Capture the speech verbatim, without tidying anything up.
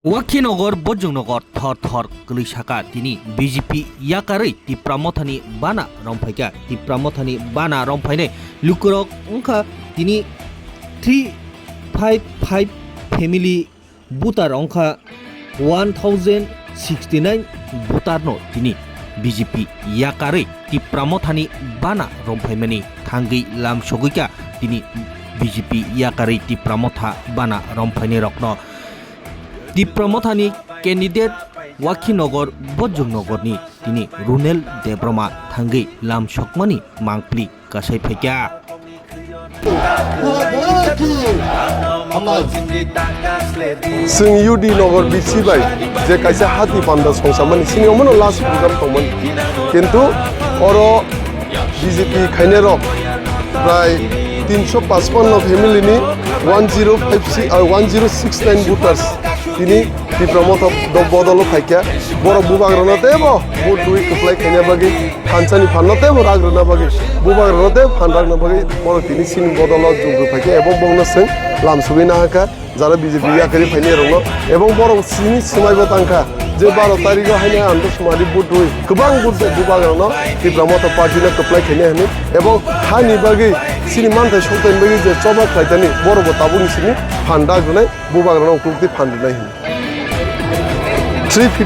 Wakhinogor, Bojongnogo thor thor kwlwi saka tini B J P yakarwi Tipra Mothani bana romphaikha. Tipra Mothani bana romphainai lukurok wngkha tini three five five family, voter wngkha one thousand sixty nine voter no tini B J P yakarwi Tipra Mothani bana romphaimani thangwi lam sogwikha tini B J P yakarwi Tipra Motha bana romphainai rokno. Tipra Mothani candidate Wakhinogor Bojongnogo ni tini Runel Debbarma thangwi lam sokmani mangpli kasai phaikha. Chwng U D Nogor B C bai je kaisa hati panda songsamani, sini omono last program tongmani. Kintu oro B J P khainai rok prai tinsho pachpanno family ni one zero five six, ah, one zero six nine voters tini Tipra Motha do-, bodolo phaikha. Borok bubagrano teibo vote rwi kwplai khaina bagwi, thansa ni phan no teibo rak rwna bagwi, bubagrano teibo phan rakna bagwi borok tini sini bodolo jukgwi phaikha, ebong bongno chwng lam sugwi nahakha. Jara B J P yakarwi phainai rokno, ebong borok sini swmaibo tangkha je baro tarikh o haino ang to sumari vote rwi kwbang vote bai bubagrano Tipra Motha party no kwplai khainai hwnwi, ebong hani bagwi sini manthai sokthai bagwi je choba khlaitani borok bo tabukni sini phan rak rwnai, bubagrano uklukti phan rwnai hwnwi. Three fifty